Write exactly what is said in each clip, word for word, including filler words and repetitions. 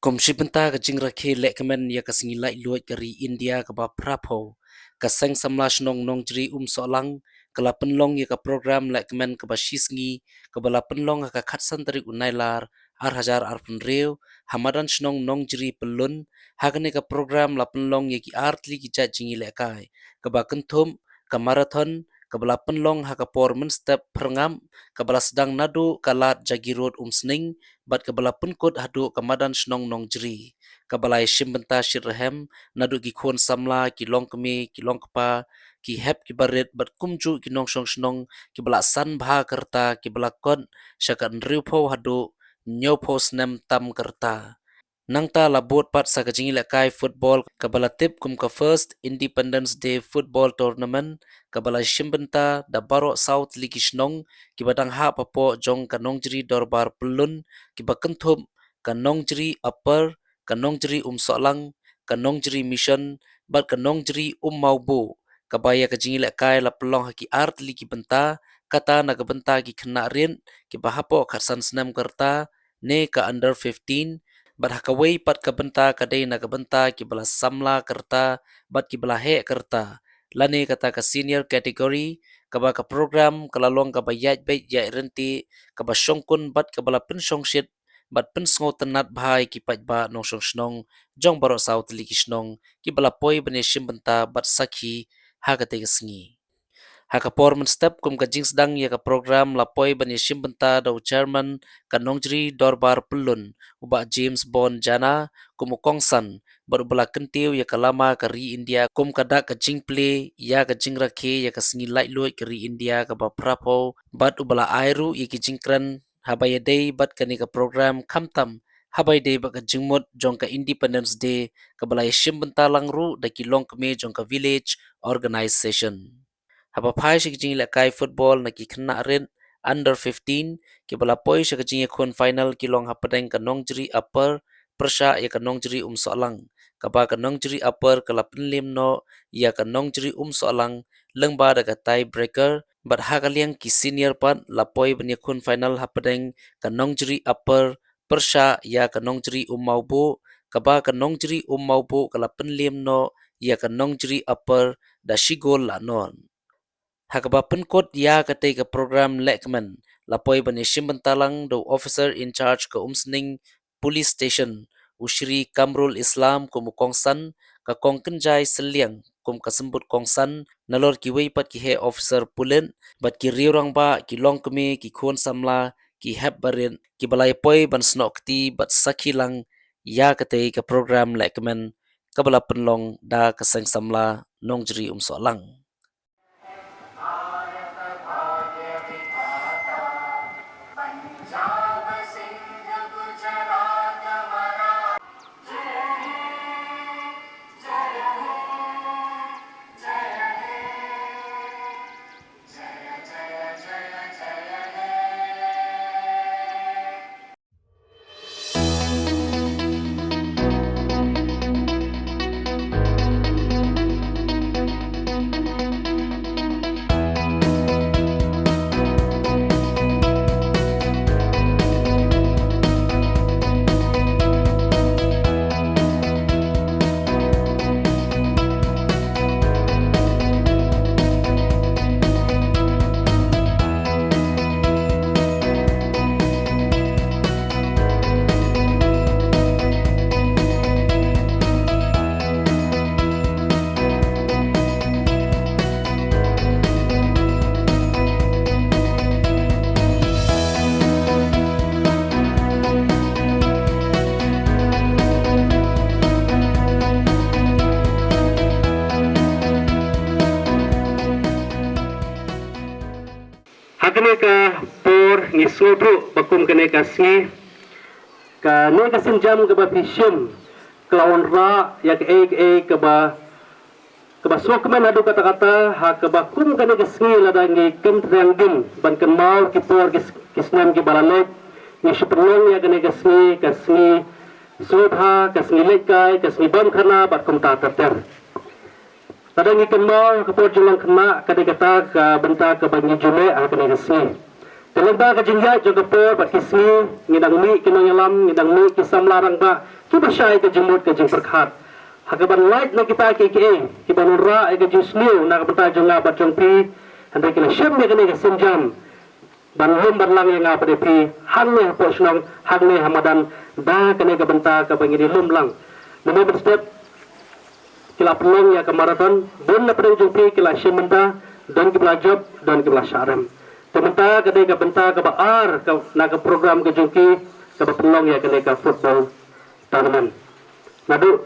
Kum shi bynta ka jingrakhe lehkmen ïa ka sngi laitluid ka ri India kaba phraphew, ka Seng Samla Shnong Nongjri Umsohlang ka la pynlong ïa ka program lehkmen kaba shi sngi, kaba la pynlong ha ka khatsan tarik u Nailar, ar hajar arphew hynriew, ha madan shnong Nongjri Pyllun. Ha kane ka program la pynlong ïa ki artylli ki jait jingïalehkai, kaba kynthup ka marathon, kaba la pynlong ha ka por mynstep phyrngap, kaba la sdang naduh ka lad Jagirot Umsning, bad kaba la pynkut haduh ka madan shnong Nongjri, kaba la ïashim bynta shitrhem naduh ki khun samla, ki longkmie, ki longkpa, ki hep ki barit, bad kumjuh ki nongshong shnong, kiba la san bha ka rta, kiba la kot sha ka hynriewphew haduh hynñiewphew snem tam ka rta. Nangta la bud pat sa ka jingïalehkai football kaba la tip kum ka First Independence Day Football Tournament, kaba la shim bynta da baroh saw tylli ki shnong kiba dang hap hapoh jong ka Nongjri Dorbar Pyllun, kiba kynthup ka Nongjri Upper, ka Nongjri Umsohlang, ka Nongjri Mission, bad ka Nongjri Ummawbuh, kaba ïa ka jingïalehkai la pynlong ha ki artylli ki bynta, kata na ka bynta ki khynnah rit kiba hapoh khatsan snem ka rta, ne ka under fifteen, bad ha kawei pat ka bynta ka dei na ka bynta kiba la samla ka rta, bad kiba la heh ka rta, lane kata ka senior category, kaba ka program ka la long kaba ïaid beit ïaid ryntih, kaba shongkun bad kaba la pynshongshit bad pynsngewtynnad bha ïa ki paidbah nongshong shnong jong baroh saw tylli ki shnong kiba la poi ban ïashim bynta bad sakhi ha katei ka sngi. Ha ka por mynstep kum ka jingsdang ïa ka program la poi ban ïashim bynta da u chairman ka Nongjri Dorbar Pyllun, u Bah James Bon Jana, kum u kongsan, bad uba la kyntiew ïa ka lama ka ri India kum ka dak ka jingplie ïa ka jingrakhe ïa ka sngi laitluid ka ri India kaba phraphew, bad uba la ai ruh ïa ki jingkren haba ïadei bad kane ka program, khamtam haba ïadei bad ka jingmut jong ka Independence Day, kaba la ïashim bynta lang ruh da ki longkmie jong ka Village Organization. Haba phai sha ki jingïalehkai football na ki khynnah rit under fifteen, kiba la poi sha ka jingïakhun final ki long hapdeng ka Nongjri Upper pyrshah ïa ka Nongjri Umsohlang, kaba ka Nongjri Upper ka la pynliem noh ïa ka Nongjri Umsohlang lyngba da ka tie breaker, bad ha ka liang ki senior pat la poi ban ïakhun final hapdeng ka Nongjri Upper pyrshah ïa ka Nongjri Ummawbuh, kaba ka Nongjri Ummawbuh ka la pynliem noh ïa ka Nongjri Upper da shi gol la noh. Ha kaba pynkut ïa katei ka program lehkmen, la poi ban ïashim bynta lang da u officer in charge ka Umsning Police Station, u Shri Kamrul Islam kum u kongsan, ka Kong Kynjai Sylliang kum ka symbud kongsan, nalor kiwei pat ki heh officer pulit, bad ki riew rangbah, ki longkmie, ki khun samla, ki hep barit, kiba la ïa poi ban snoh kti bad sakhi lang ïa katei ka program lehkmen kaba la pynlong da ka Seng Samla Nongjri Umsohlang. Ha kane ka por ngi sngewthuh ba kum kane ka sngi, kane ka sienjam kaba phi shim ka la wanrah ïa kaei kaei kaba, kaba sngewkmen haduh katta katta, ha kaba kum kane ka sngi lada ngi kynriang dien ban kynmaw ki por ki s-, ki snem kiba la leit, ngi shu pynlong ïa kane ka sngi ka sngi sngewbha, ka sngi leit kai, ka sngi bam khana bad kumta ter ter. Lada ngi kynmaw ka por jinglong khynnah, ka dei kata ka bynta kaba ngi ju leh ha kane ka sngi. Te lyngba ka jingïaid jong ka por bad ki sngi, ngi dang mih ki nongïalam, ngi dang mih ki samla rangbah kiba shai ka jingmut ka jingpyrkhat ha kaban lait na kita kiei kiei kiban wanrah ïa ka jingsniew na ka bynta jong nga bad jong phi. Hynrei ki la shim ïa kane ka sienjam ban lum ban lang ïa nga bad ïa phi hangne hapoh shnong, hangne ha madan, da kane ka bynta kaba ngin ïalum lang. Mynne mynstep ki la pynlong ïa ka marathon, bun na pdeng jong phi ki la shim bynta, don kiba la jop, don kiba la shah rem. Te mynta ka dei ka bynta kaba ar ka, na ka program ka jong ki, kaba pynlong ïa kane ka football tournament. Naduh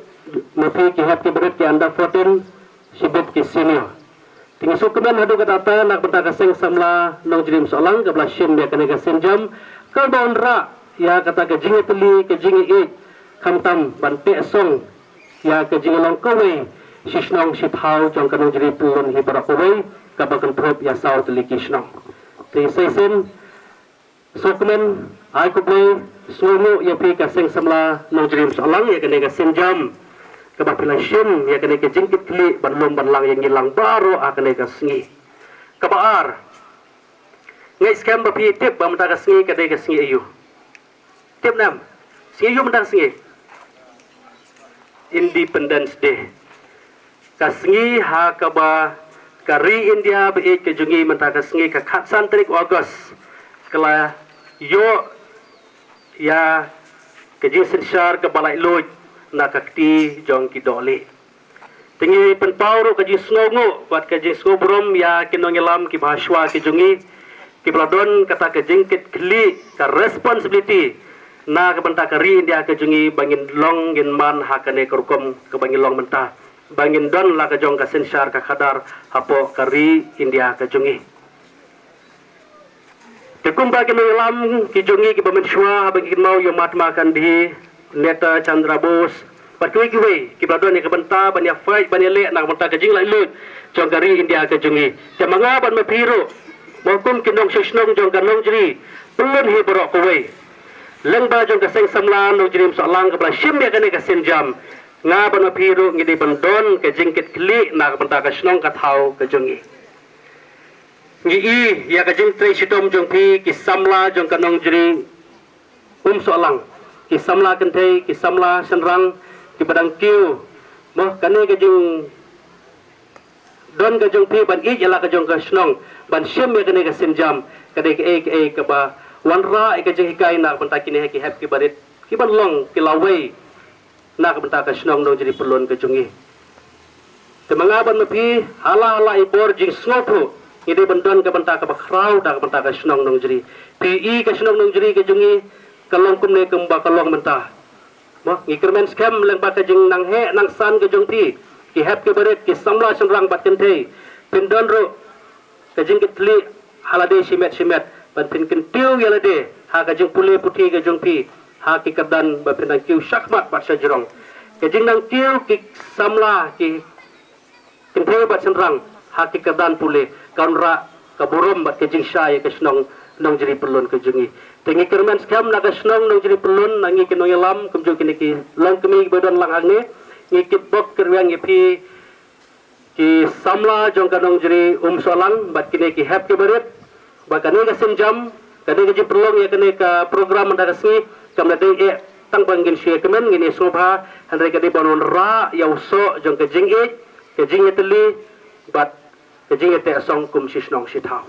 ma phi ki hep ki barit ki under fourteen shibit ki senior. Te ngi sngewkmen haduh katta katta na ka bynta ka Seng Samla Nongjri Umsohlang kaba la shim ïa kane ka sienjam kaba wanrah ïa kata ka jingïatylli, ka jingïaieit, khamtam ban teh song ïa ka jinglong kawei shi shnong shi thaw jong ka Nongjri Pyllun hi baroh kawei kaba kynthup ïa saw tylli ki shnong. Te sa shisien sngewkmen, ai khublei, sngewnguh ïa phi ka Seng Samla Nongjri Umsohlang ïa kane ka sienjam kaba phi la shim ïa kane ka jingkitkhlieh ban lum ban lang ïa ngi lang baroh ha kane ka sngi. Kaba ar, ngeit skhem ba phi tip ba mynta ka sngi ka dei ka sngi aïu. Tip ne em? Sngi aïu mynta ka sngi? Independence Day. Ka sngi ha kaba ka ri India ba ïeit ka jong ngi mynta ka sngi, ka khatsan tarik August, ka la ïoh ïa ka jingsynshar kaba laitluid na ka kti jong ki dohlieh. Te ngi pynpaw ruh ka jingsngewnguh bad ka jingsngewburom ïa ki nongïalam kiba ha shuwa ki jong ngi, kiba la don kata ka jingkitkhlieh, ka responsibility na ka bynta ka ri India ka jong ngi ba ngin long ngin man ha kane ka rukom kaba ngin long mynta, ba ngin don la ka jong ka synshar ka khadar hapoh ka ri India ka jong ngi. Te kumba ki nongïalam ki jong ngi kiba mynshuwa haba ngi kynmaw ïa u Mahatma Gandhi, Netaji Chandra Bose bad kiwei kiwei kiba la don ïa ka bynta ban ïa fight, ban ïaleh na ka bynta ka jinglaitluid jong ka ri India ka jong ngi. Te ma nga bad ma phi ruh, ma kum ki nongshong shnong jong ka Nongjri Pyllun hi baroh kawei, lyngba jong ka Seng Samla Nongjri Umsohlang kaba la shim ïa kane ka sienjam, nga bad ma phi ruh ngi dei ban don ka jingkitkhlieh na ka bynta ka shnong ka thaw ka jong ngi. Ngi i ïa ka jingtrei shitom jong phi ki samla jong ka Nongjri Umsohlang, ki samla kynthei, ki samla shynrang kiba dang kiew, mo, kane ka jingdon ka jong phi ban ïeit ïa la ka jong ka shnong, ban shim ïa kane ka sienjam, ka dei kaei kaei kaba wanrah ïa ka jinghikai na ka bynta kine ki hep ki barit kiban long ki lawei na ka bynta ka shnong Nongjri Pyllun ka jong ngi. Te ma nga bad ma phi, ha la ha la i bor jingsngewthuh, ngi dei ban don ka bynta kaba khraw da ka bynta ka shnong Nongjri. Phi i ka shnong Nongjri ka jong ngi ka long kumne kumba ka long mynta. Mo, ngi kyrmen skhem lyngba ka jingnang heh nang san ka jong phi, ki hep ki barit, ki samla shynrang bad kynthei, phin don ruh ka jingkitkhlieh ha lade shimet shimet ban phin kyntiew ïa lade ha ka jingpule puthi ka jong phi ha ki kyrdan ba phin dang kiew shakhmat bad shajrong. Ka jingnang kiew ki samla ki kynthei bad shynrang ha ki kyrdan pule ka wanrah ka burom bad ka jingshai ïa ka shnong Nongjri Pyllun ka jong ngi. Te ngi kyrmen skhem na ka shnong Nongjri Pyllun, na ngi ki nongïalam kumjuh kine ki longkmie kiba don lang hangne, ngi kitbok kyrwiang ïa phi ki samla jong ka Nongjri Umsohlang bad kine ki hep ki barit, ba kane ka sienjam, kane ka jingpynlong ïa kane ka program mynta ka sngi kam la dei eh tang ba ngin shu ïakmen, ngin ïasngewbha, hynrei ka dei ban wanrah ïa u soh jong ka jingïeit, ka jingïatylli bad ka jingïateh song kum shi shnong shi thaw.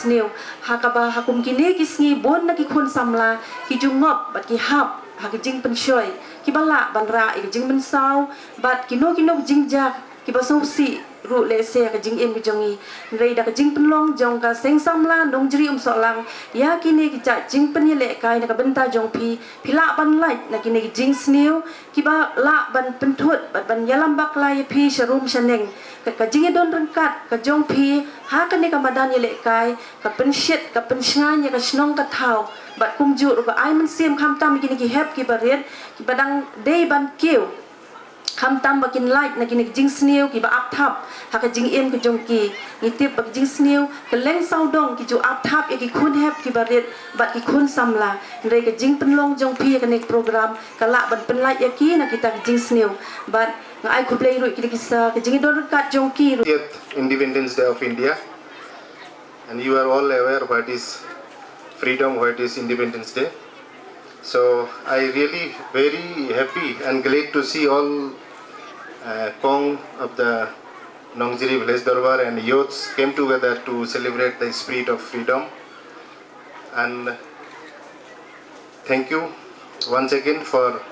Sniew, ha kaba ha kum kine ki sngi bun na ki khun samla ki ju ngop bad ki hap ha ki jingpynshoi kiba lah ban rah ïa ki jingmynsaw bad kino kino ki jingjia kiba sngewsih ruh lehse ha ka jingim ka jong ngi. Hynrei da ka jingpynlong jong ka Seng Samla Nongjri Umsohlang ïa kine ki jait jingpynïalehkai na ka bynta jong phi, phi lah ban lait na kine ki jingsniew kiba lah ban pynthut bad ban ïalam bakla ïa phi sha rum sha neng. Ka, ka jingïadon ryngkat ka jong phi ha kane ka madan ïalehkai ka pynshit ka pynshngaiñ ïa ka shnong ka thaw bad kumjuh ruh ka ai mynsiem khamtam ïa kine ki hep kiba rit kiba dang dei ban kiew. Khamtam ba kin lait na kine ki jingsniew kiba ap thap ha ka jingim ka jong ki. Ngi tip ba ki jingsniew kylleng sawdong ki ju ap thap ïa ki khun hep kiba rit bad ki khun samla. Hynrei ka jingpynlong jong phi ïa kane ka program ka lah ban pynlait ïa ki na kita ki jingsniew. Bad nga ai khublei ruh ïa ki da ki sa ka jingïadon ryngkat jong ki ruh. Independence Day of India, and you are all aware what is freedom, what is Independence Day. So I really very happy and glad to see all uh, Kong of the Nongjri Village Dorbar and youths came together to celebrate the spirit of freedom. And thank you once again for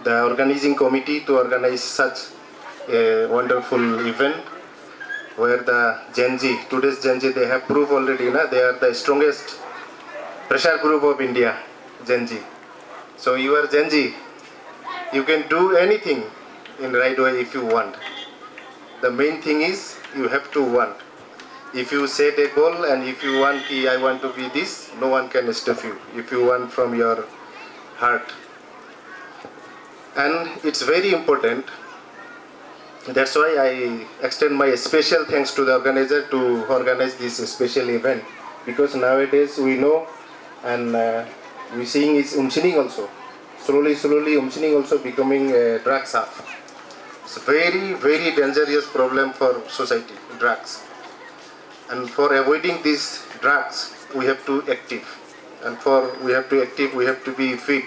the organizing committee to organize such a wonderful event where the Gen Z, today's Gen Z, they have proved already, na, they are the strongest pressure group of India, Gen Z. So you are Gen Z, you can do anything in right way if you want. The main thing is you have to want. If you set a goal and if you want, "Ki, I want to be this," no one can stop you if you want from your heart. And it's very important. That's why I extend my special thanks to the organizer to organize this special event, because nowadays we know and uh, we seeing is Umsining also. Slowly, slowly, Umsining also becoming a drugs hub. It's very, very dangerous problem for society, drugs. And for avoiding these drugs, we have to active. And for we have to active, we have to be fit.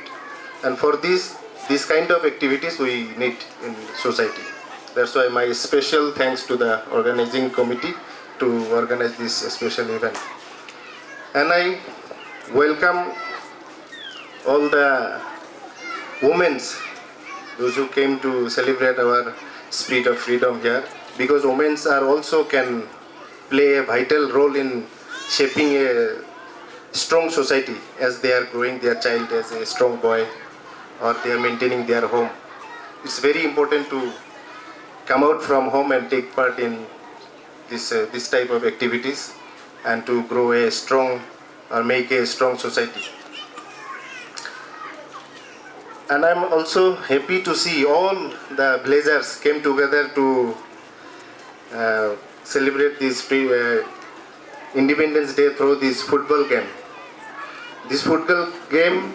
And for this, this kind of activities we need in society. That's why my special thanks to the organizing committee to organize this special event. And I welcome all the women's, those who came to celebrate our spirit of freedom here, because women's are also can play a vital role in shaping a strong society as they are growing their child as a strong boy or they are maintaining their home. It's very important to come out from home and take part in this, uh, this type of activities and to grow a strong or make a strong society. And I'm also happy to see all the villagers came together to uh, celebrate this free, uh, Independence Day through this football game. This football game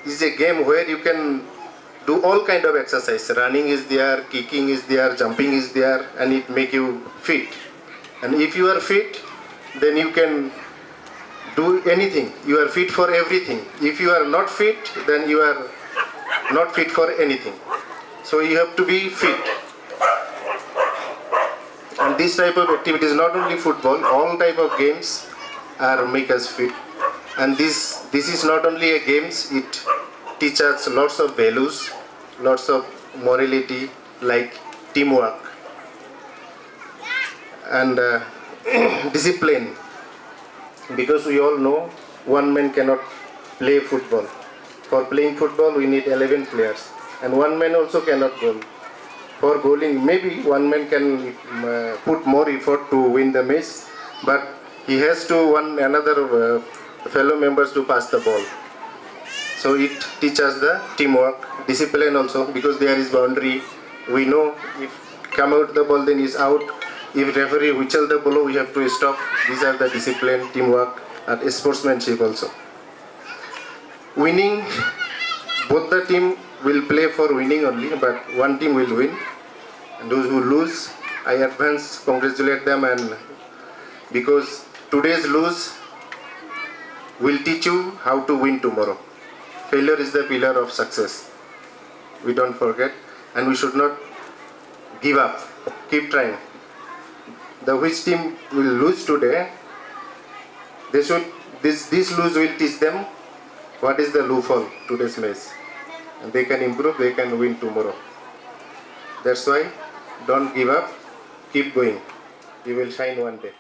is a game where you can do all kind of exercise. Running is there, kicking is there, jumping is there, and it make you fit. And if you are fit, then you can do anything. You are fit for everything. If you are not fit, then you are not fit for anything. So you have to be fit. And this type of activities, not only football, all type of games are make us fit. And this this is not only a games; it teaches lots of values, lots of morality, like teamwork and uh, discipline, because we all know one man cannot play football. For playing football, we need eleven players, and one man also cannot goal. For goaling, maybe one man can uh, put more effort to win the match, but he has to one another uh, fellow members to pass the ball. So it teaches the teamwork, discipline also, because there is boundary. We know if come out the ball, then is out. If referee whistle the ball, we have to stop. These are the discipline, teamwork, and sportsmanship also. Winning, both the team will play for winning only, but one team will win. And those who lose, I advance congratulate them, and because today's lose will teach you how to win tomorrow. Failure is the pillar of success. We don't forget, and we should not give up. Keep trying. The which team will lose today, they should this this lose will teach them what is the loophole today's match, and they can improve, they can win tomorrow. That's why don't give up, keep going. You will shine one day.